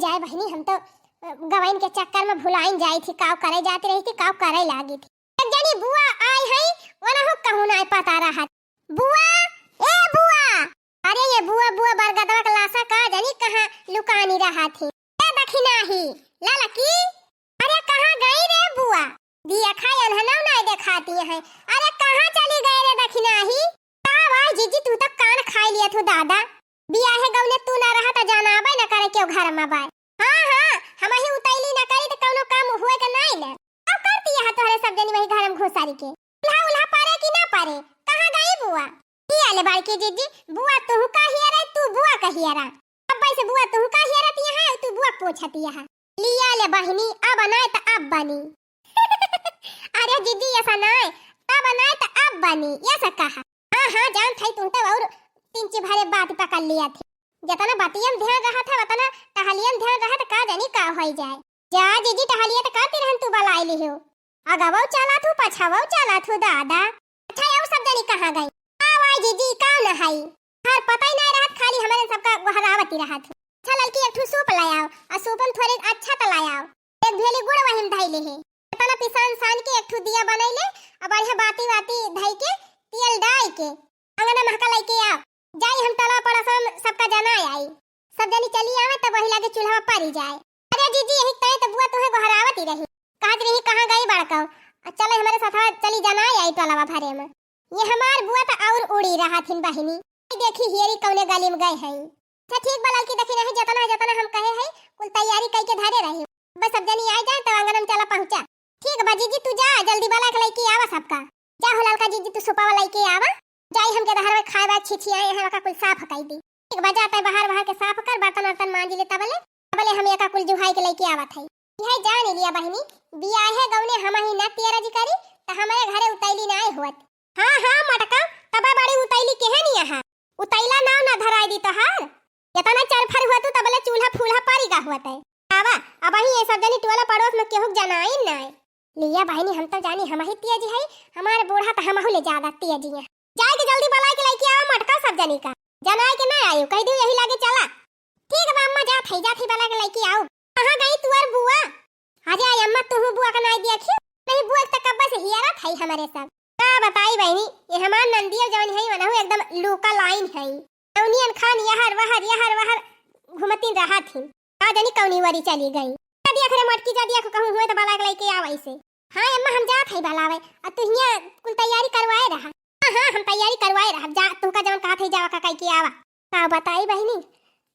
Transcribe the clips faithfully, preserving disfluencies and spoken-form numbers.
जाए बहिनी, हम तो, अ, गवइन के चक्कर में भुलाइन जाई थी, काव करे जाती रही थी, काव करे लागी थी। एक जनी बुआ आई है, ओनहु कहूँ नाय पता रहत। बुआ, ए बुआ, अरे ये बुआ, बुआ बरगदवा के लासा का जनी कहाँ लुकानी रहत ही। ए दखिनाही, ललकी, अरे कहाँ गई रे बुआ? दिया खाई अनहनौ नाय देखाती है। अरे कहाँ चली गए रे दखिनाही? का भाई जीजी, तू तो कान खाई लिया थू दादा। बियाहे गौने तू ना रहा त जानाबे न करे केहू घर में बाय। हाँ, हाँ, हमही उतैली न करी त कौनो काम हुए के नाई न। अब करती है तोहरे सब जनी वही घर में घुसारी के। उल्हा, उल्हा पारे कि ना पारे? कहाँ गई बुआ? लिया ले बड़की जीजी, बुआ तुहू का हियरा, तू बुआ का हियरा। अब से बुआ तुहू का हियरती है, तू बुआ पूछती है। लिया ले बहिनी, अब नाय त अब बनी। अरे जीजी, ऐसा नाय, तब नाय त अब बनी, ऐसा कहा। हाँ, हाँ, जान थाई, तुम तो और तीन ची भरे बात पकड़ लिया थे। जितना बतियन ध्यान रहा था, उतना टहलियन ध्यान रहा था, का जानी का होई जाए। जा जीजी, टहलिया त करती रहन, तू बलाई लिहो। अगवौ चला थू, पछवौ चला थू दादा। अच्छा, ये सब जनी कहाँ गई? आवा जीजी, का न हई? हर पता ही नहीं रहत, खाली हमारे सबका गोहरावती रहत है। अच्छा ललकी, एक ठू सूप लायाव, आ सूपन थोड़े अच्छा त लायाव। एक भेली गुड़ वहिन धई ले है। तना पिसान सान के एक ठू दिया बनाई ले, आ बढ़िया बाती वाती धई के, तेल डाई के, अंगना महका लइके आव। जाई हम टोला पड़ोसन सबका जनाई आई। सब जनी चली आवे तब वही लागे चूल्हा परी जाए। अरे जीजी, यही तय त बुआ तुहे गोहरावती रही। कहत रही कहाँ गई बड़कौ? आ चले हमरे साथवा चली जनाई आई टोलवा भरे में। ये हमार बुआ त और उड़ी रहा थिन बहिनी। देखी हियरी कौने गली में गए हैं। अच्छा ठीक बा ललकी, देखी नहीं जतना जतना हम कहे हैं, कुल तैयारी कई के धरे रही। बस सब जनी आई जाए तब आंगन में चला पहुँचा। ठीक बा जीजी, तू जा, जल्दी बला के लइके आवा सबका। जा हो ललका जीजी, तू सुपावा लइके आवा। जाई हम गेदहर में खाए बाद छिछियाए हैं, ओका कुल साफ कई दी। ठीक बा, जा तै बाहर बाहर के साफ कर, बर्तन वर्तन मांज ले तबले, तबले हम एका कुल जुहाई के लइके आवत हई। यह जान लिया बहिनी, बियाहे गौने हमही ना तेरा जी करी, त हमरे घरे उतैली ना आए हुअत। हाँ, हाँ, मटका, तबे बड़ी उतैली केहे नहीं अहा। उतैला नाव ना धराई दी तोहार। जितना चरफर हुआ तू, तबले चूल्हा फूल्हा पारी गा हुआ तै। आवा, अबही ये सब जनी टोला पड़ोस में केहू के जनाइन नाय। लिया बहिनी, हम तो जानी हमही तेज हई, हमार बूढ़ा त हमहू ले ज्यादा तेज हैं। जाए के जल्दी बलाए के लइके आवा मटका सब जनी का। जनाए के ना आयो, कह दियो यही लागे चला। ठीक बा अम्मा, जात हई, जात हई, बलाए के लइके आओ। कहाँ गई तुअर बुआ? अरे आई अम्मा, तुहू बुआ का नाई देखी? नहीं, बुआ के त कब्बे से हियरत हई हमरे सब। का बताई बहिनी, ये हमार नंदिया जौन है, वनहु एकदम लूका लाइन है। कौनियन खान यहर वहर, यहर वहर घूमतीन रहत ही। का जानी कौनी वरी चली गई। जा दिया खरे मटकी, जा दिया कहूँ हुए त बलाए के लइके आवा इसे। हाँ अम्मा, हम जात हई बलावे, आ तू हियाँ कुल तैयारी करवाए रहा। हाँ, हाँ, हम तैयारी करवाए रहा। जा, तुहका जवन कहत हई, जावा का कइके आवा। का बताई बहिनी,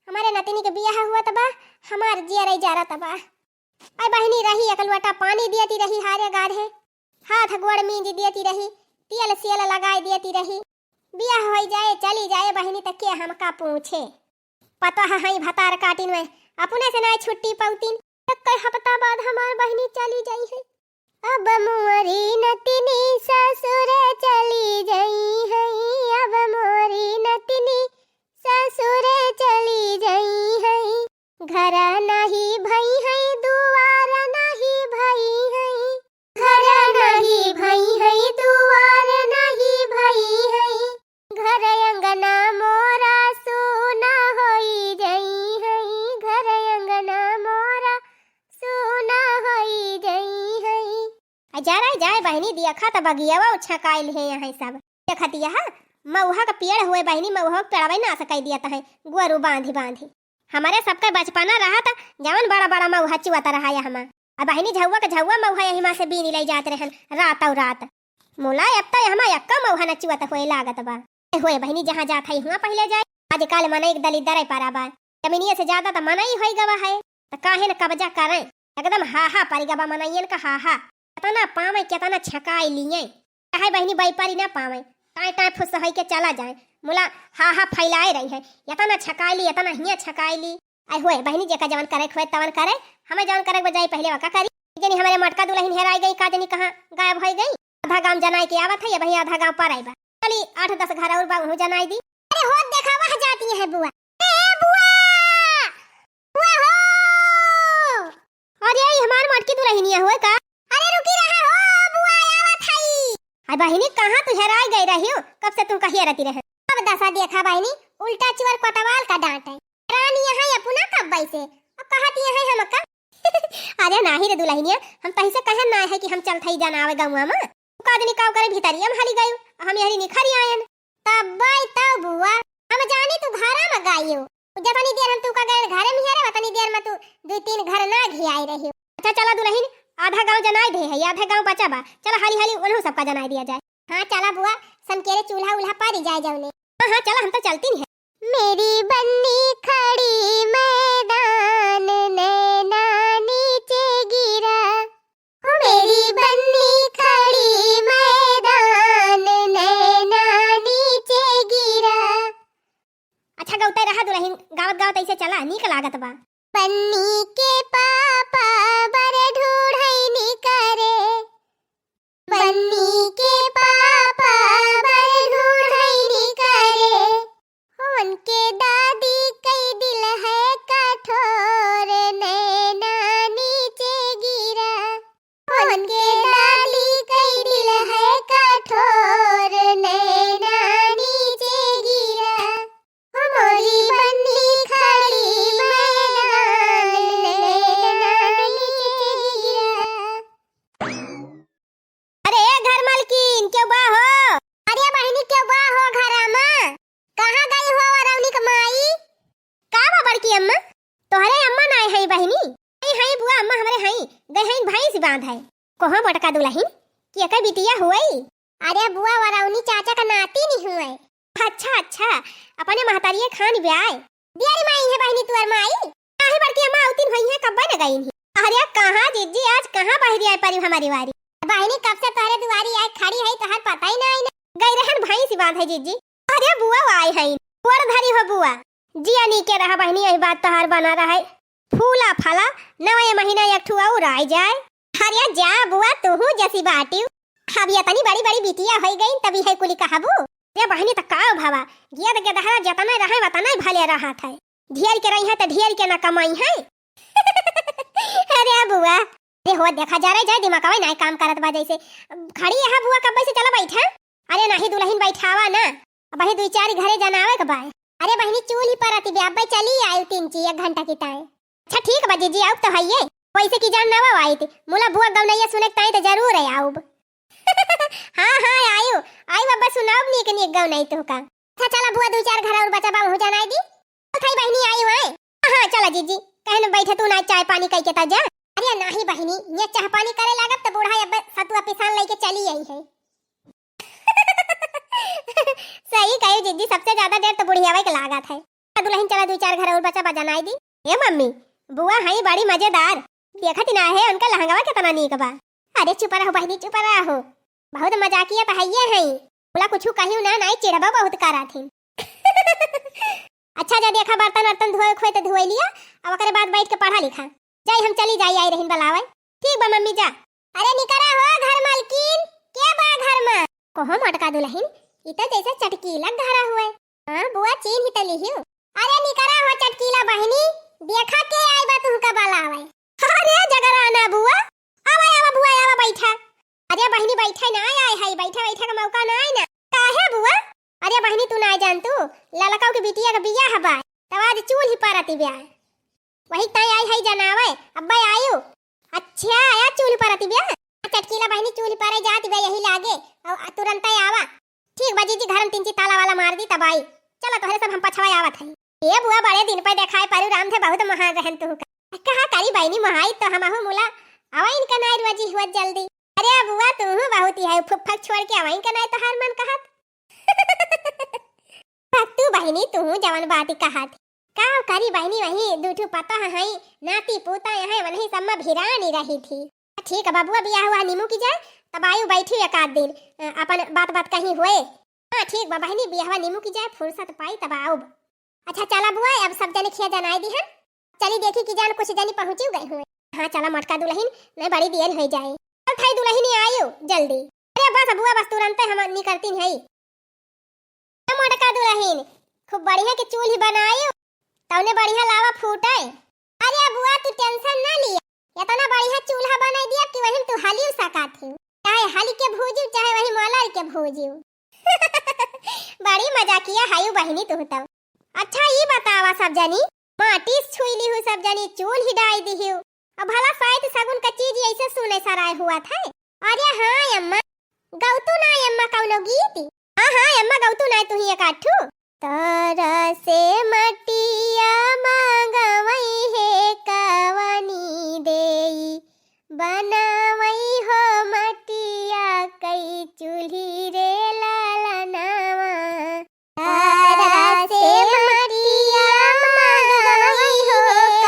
हमारे नतिनी के बियाह हुआ त बा, हमार जियरई जरा त बा। आई बहिनी रही, एक लोटा पानी दियती रही, हारे गाढ़े हाथ गोड़ मींज दियती रही, तेल सेल लगाए दियती रही। बियाह होई जाए, चली जाए बहिनी, त के हमका पूछे? पतोह हई भतार काटिन में, अपने से नाय छुट्टी पौतीन। एक हफ्ता बाद हमार बहिनी चली जाई है। अब मोरी नतिनी ससुर चली जाई है, अब मोरी नतिनी ससुर चली जाई है। घर नाही भई है, दुआर नाही भई है, घर नाही भई है, दुआर नाही भई है। घर अंगना मोरा सूना होई जाई है, घर अंगना मोरा सूना होई जाई है। आ जा रे, जाए बहिनी, देखा त बगियावा उछकाइल है यहाँ सब। देखत यह मऊहा का पेड़ हुए बहिनी, मऊहा के पेड़वा नास कई दियत है, गोरू बांधी बांधी। हमरे सबके बचपना रहा त जवन बड़ा बड़ा मऊहा चुअत रहा यहमा। अब बहिनी झउआ के झउआ मऊहा यही मा से बीनी लई जात रहन रात और रात। मुला अब त यहमा यक्का मऊहा न चुअत होए लागत बा। ए होए बहिनी, जहाँ जात है हुआं पहिले जाए। आजकल मनई एक दलिद्दर है पारा बा। जमीनिया से ज्यादा त मनई होई गवा है। त काहे न कब्जा करें? एकदम हाहा परी गवा मनइयन का हाहा। केतना पावे, केतना छकाई लिए। चाहे बहिनी व्यापारी ना पावे, टाँय टाँय फुसहई के चला जाए, मुला हाहा फैलाए रही है, एतना छकाई ली, एतना हियाँ छकाई ली। आई होए बहिनी, जेका जवन करे के होए तवन करे, हमें जवन करे के बजाय पहिले वका करी। जनी हमरे मटका दुलहिन हेराई गई, का जनी कहाँ गायब होई गई। आधा गाँव जनाई के आवत है, ये बहिनी आधा गाँव पर आई बा। चली आठ दस घर और बा, उहू जनाई दी। अरे होत देखा वह जाती है बुआ। ए बुआ! बुआ हो! अरे, ई हमार मटकी दुलहिनिया होए का? अरे, रुकी रहा हो, बुआ आवत हई। अरे बहिनी, कहाँ तू हेराई गई रही हो? कब से तुमका हेरती रहे। अब दशा देखा बहिनी, उल्टा चुअर कोतवाल का डांट है। रानी यहाँ अपना कब से? अब कहा ये है हमका। अरे नाही रे दुलहिनिया, हम तहिसे कहन ना है कि हम चलत हई जनावे गउँवा मा। का जनी काव करे भीतरिया मा हली गयू, हम यहरी निखरी आयन। तब बाई तब बुआ, हम जानी तू घरा मा गयू। जतनी देर हम तू का गए घरे मा हियारे, वतनी देर मा तू दुइ तीन घर ना घियाई रही। अच्छा चला दुलहिन, आधा गाँव जनाई दे है, आधा गाँव बचा बा। चला हाली हाली उन्हों सबका जनाई दिया जाए। हाँ चला बुआ, समकेरे चूल्हा उल्हा पारी जाए जउने। हाँ हाँ चला, हम तो चलती नहीं है। मेरी बन्नी खड़ी मैदान, नैना नीचे गिरा। ओ मेरी बन्नी खड़ी मैदान, नैना नीचे गिरा। अच्छा गौते रहा दुलहिन, गावत गावत ऐसे चला, नीक लागत बा। बन्नी के पापा बर ढूढ़ैनी करे, बन्नी के पापा बर ढूढ़ैनी करे, उनके दादी कई दिल है कठोर, नैना नीचे गिरा। उनके दादी कई दिल है कठोर, नैना नीचे गिरा। ओ मोरी बन्नी खड़ी मैदान, नैना नीचे गिरा। अरे ए घर मालकिन, केउ बा हो? अरे बहिनी, केउ बा हो घरा मा? कहाँ गई हो अरौनी क माई? का बा बड़की अम्मा? तोहरे अम्मा नाय हई बहिनी? हई, हई बुआ, अम्मा हमरे हई, गई हई भैंस बाँधे। कहो मोटका दुलहिन, कि एकर बिटिया हुई? अरे बुआ, वरौनी चाचा क नातिन हुए। अच्छा, अच्छा, अपने महतारिये खान ब्याय। दियरी माई है बहिनी तुअर माई। काहे बड़की अम्मा अउतिन होई है, कब्बे न गईन ही। अरे कहाँ जिज्जी, आज कहाँ बहरी आए परी हमारी वारी। बहिनी कब से तोहरे दुआरी आए खड़ी है, तोहर पता ही ना आई ना। गई रहन भैंस बाँधे जिज्जी। अरे बुआ आई है, गोड़ धरी हो बुआ। जिया नीके रहा बहिनी, यही बात तोहार बना रहे। फूला फला, नवे महीना एक ठू और आई जाए। अरे जा बुआ, तूहू जसी बाटिउ। अब ये तनी बड़ी बड़ी बिटिया होई गई, तभी है कुली कहबू। रे बहिनी, त का भवा, गियद गेदहरा जतने रहे, वतने भले रहत है। ढेर के रही है, त ढेर के ना कमाई है। अरे बुआ, अरे हो, देखा जा रे, जाए दिमागवा नाय काम करत बा जैसे। खड़ी है बुआ, कब्बे से चला बैठा। अरे नाही दुलहिन, बैठावा ना, अबही दुई चार घरे जनावे के बाय। अरे बहिनी, चूल्ही परत बे, अब्बे चली आयु तीन ची एक घंटा की ताए। अच्छा ठीक बा जिज्जी, आउब तो हइये। वैसे की जान नवा आइत, मुला बुआ गौनैया सुने के ताई तो जरूर है आउब। हाँ हाँ आयु, आयु अब्बे सुनाउब नीक नीक गौनई तोहका। अच्छा चला बुआ, दुई चार घर और बचा बा, वहू जनाई दी। उठाई बहिनी आयु आए। हाँ चला जिज्जी, कहन बैठे तू ना चाय पानी कई के ता जा। अरे नाही बहिनी, ये चाह पानी करे लागब तो बूढ़ा अब्बे सतुआ पिसान लेके चली आई है। सही कही जिज्जी, सबसे ज्यादा देर तो बुढ़ियावे के लागत है। दुलहिन चला दुई चार घर और बचा बा जनाई दी। ए मम्मी, बुआ हई बड़ी मजेदार। देखत ना है उनका लहंगवा कितना नीक बा। अरे चुप रहो बहिनी, चुप रहो। बहुत मजाकिया तो हइये हई। बोला कुछ कहियो ना, नाई चिढ़बा बहुत करा थी। अच्छा जा देखा बर्तन वर्तन धोए खोए तो धोए लिया, अब ओकरे बाद बैठ के पढ़ा लिखा। जाई हम चली जाई, आई रहीन बलावे। ठीक बा मम्मी जा। अरे निकरा हो घर मालकिन, के बा घर मा? कहो मोटका दुलहिन, ई तो जैसे चटकीला घरा हुए। हाँ बुआ, चीन्ह ही तो लिहियो। अरे निकरा हो चटकीला बहिनी, देखा के आई बा तुहका बलावे। अरे जगराना बुआ, आवा आवा बुआ आवा बैठा। अरे बहिनी बैठे ना आए है, बैठे बैठे का मौका ना आए ना। काहे बुआ? अरे बहिनी तू ना जान तू, ललकाऊ के बिटिया का बियाह बा, तब आज चूल्ही परती ब्याह। वही ताई आई है जनावे, अब्बे आयु। अच्छा, आया चूल्ही परती ब्याह? चटकीला बहिनी चूल्ही परे जात बे यही लागे, और तुरंत आवा। ठीक बा जिज्जी, घर में तीन ची ताला वाला मार दी तब आई। चलो तोहरे सब हम पछवा आवत है। ए बुआ बड़े दिन पे देखाए पारू राम थे, बहुत महान रहन तू का। कहा करी बहिनी महाई तो हम अहू मुला, आवा इनका नाई रुआ जी हुआ जल्दी। अरे बुआ तू बहुत ही है, फुफ्फक छोड़ के आवा इनका नाई तोहार मन कहत। भक्तू बहिनी, तू जवन बात कहत। का करी बहिनी, वही दू ठू पतोह हई, नाती पोता है, वनही सब में भिरानी रही थी। ठीक है बबुआ, बियाह हुआ निमू की जाए, तब आयु बैठी एक आध दिन, अ, अपन बात बात कहीं हुए। हाँ ठीक बा बहिनी, बियाहवा निमू की जाए, फुर्सत पाई तब आउब। अच्छा चला बुआ, अब सब जने खिया जनाई दी हम। चली देखी कि जान कुछ जनी पहुँची गए हुए। हाँ चला मोटका दुलहिन, नहीं बड़ी देर हो जाए। चल थाई दुलहिन आयु जल्दी। अरे बस बुआ, बस तुरंते हम निकलती है। ए मोटका दुलहिन, खूब बढ़िया के चूल्ही बनायु, तौने बढ़िया लावा फूटे। अरे बुआ तू tension ना लिया, इतना बढ़िया चूल्हा बनाई दिया कि वही तू हलियो सकात ही, चाहे हली के भूजियो चाहे वही मलर के भूजियो। बड़ी मजाकिया हयू बहिनी तू तो। अच्छा ई बतावा सब जनी, माटी से छुई लिहू सब जनी, चूल्ही डाई दिहू। अब भला साइत सगुन का चीज ऐसे सुने सराय हुआ था। अरे हाँ अम्मा, गौतू ना अम्मा कौनो गीत? हाँ हाँ अम्मा, गौतू ना तुही एक आठू। तरसे मटिया मगवई हे कवनी देई, बनवई हो मटिया कई चूल्ही रे ललनवा। तरसे मटिया मगवई हो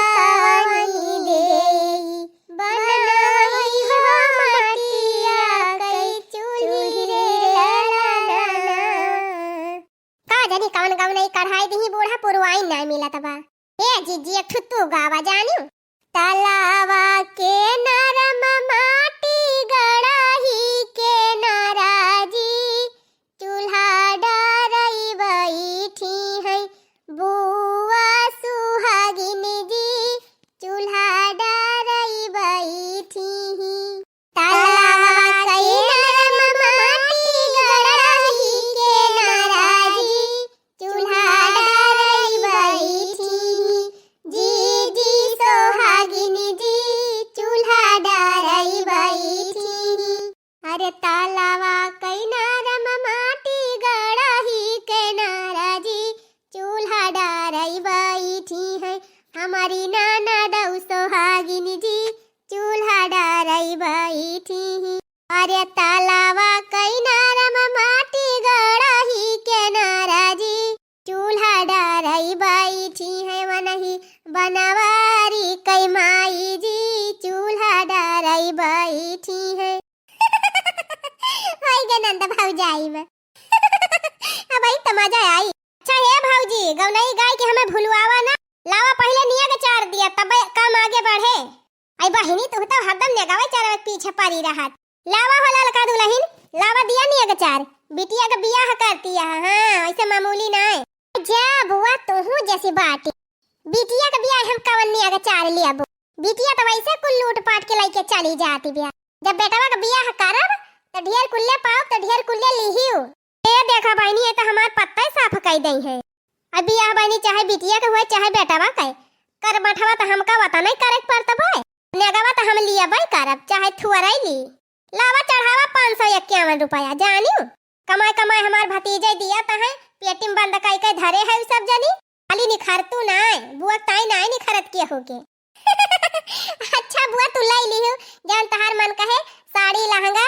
कवनी देई, बनवई हो मटिया कई चूल्ही रे ललनवा। का जानी कवन गवनई कढ़ाई दिही बूढ़ा, पुरवाइन नाहीं मिलत बा। ए जीजी, एक ठो तू गावा जानिउ। तलावा के नरम माटी गड़ही के नाराजी, चूल्हा डारई बैठी है बुआ सुहागिन जी, चूल्हा डारई बैठी ही। तलावा कई नरम माटी गड़ही के नाराजी, चूल्हा डारई बैठी जी, जी सोहागिन जी, चूल्हा डारई बैठी। अरे तलावा कई नरम माटी गड़ही के नाराजी, चूल्हा डारई बैठी है हमारी ननदऊ सोहागिन जी, चूल्हा डारई बैठी ही। अरे तलावा कई नरम माटी गड़ही के नाराजी, चूल्हा डारई बैठी है वनही बनवारी कई माई जी, चूल्हा डारई बैठी है। होई गे नंद भौजाई में। अब आई तो मजा आई। अच्छा हे भौजी, गौनई गाय के हमें भुलवावा ना, लावा पहिले नियग चार दिया, तब काम आगे बढ़े। आई बहिनी, तू तो हरदम नेगवे चारवे के पीछे पड़ी रहत। लावा हो ललका दुलहिन, लावा दिया नियग चार, बिटिया के बियाह करती है। हाँ, ऐसे मामूली ना है। जा बुआ, तू जैसी बाटी। बिटिया के बियाह हम कवन नियग चार लियाबो? बिटिया तो वैसे कुल लूट पाट के लइके चली जाती बिया। जब बेटवा के बियाह करब, तो ढेर कुल्ले पाओ, तो ढेर कुल्ले लिहियो। ए देखा बहिनी, ये तो हमार पत्ता ही साफ कई दई है। अब बियाह बहिनी चाहे बिटिया के हुए, चाहे बेटवा के, कर बठवा तो हमका वतनई करे के पड़त बा। नेगवा तो हम लियबई करब, चाहे थुअरई ली। लावा चढ़ावा पाँच सौ इक्यावन रुपया, जानिउ। कमाए कमाए हमार भतीजे दिया त है, पेटी में बंद कई के धरे है उ सब जनी। खाली निखरतू नाय, बुआ ताई नाय निखरत के होके। अच्छा बुआ, तू लाई लिहू, जौन तहार मन कहे, साड़ी लहंगा,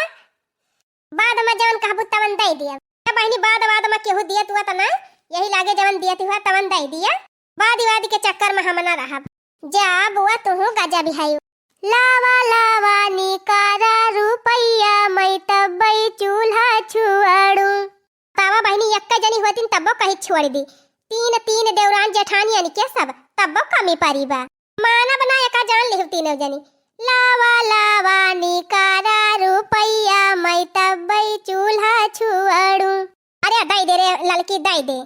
बाद में जौन कहबू तवन दे दिया। ए बहिनी, बाद बाद में केहू दियत हुआ त ना, यही लागे जवन दियत हुआ तवन दे दिया। वादी वादी के चक्कर में हम ना रहब। जा बुआ, तुहू गजब हयू। लावा लावा निकारा रुपया, मैं तब्बई चूल्हा छुअड़ू। तावा बहिनी एक्का जनी होतिन तब्बो कही छोड़ दी। तीन तीन देवरान जेठानियन के सब तब्बो कमी परी बा। मानब ना एका जान लिहु तीनों जनी। लावा लावा निकारा रुपया, मैं तब्बई चूल्हा छुअड़ू। अरे दई दे रे ललकी, दई दे।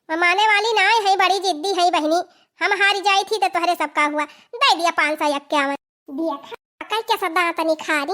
माने वाली नाय है, बड़ी जिद्दी है बहिनी। हम हारी जाई थी तो तोहरे सबका हुआ। दे दिया पाँच सौ इक्यावन। देखा, कई के सदा तनी खारी।